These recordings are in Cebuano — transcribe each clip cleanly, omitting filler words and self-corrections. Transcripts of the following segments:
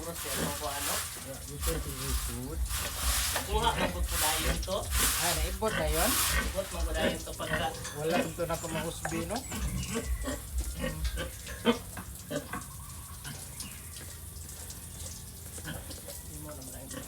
Oras yan mo ano. Gusto food. Kuha man gud po dayon to. Ah, naibot na yun? Ibot man gud dayon to pagka Wala ito na kumausbi, no? Imo naman na ito.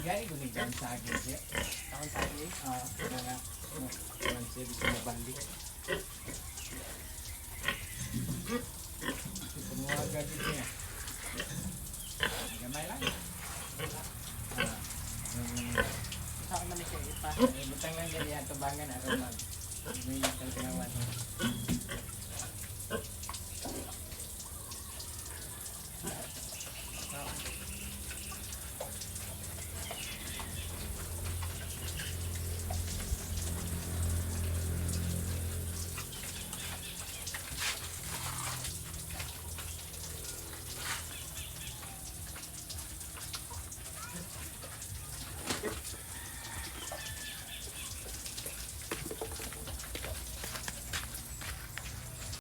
Gani ko ni John Saging siya. Takon sa akin. Ah, nga. Kuan siya, gusto mabalik. Kumuha gagawin niya. Gamay lang. Ah, Sa man ni siya ipa. eh, butang lang dyan yan, tubangan, araw mag. May kalinawan.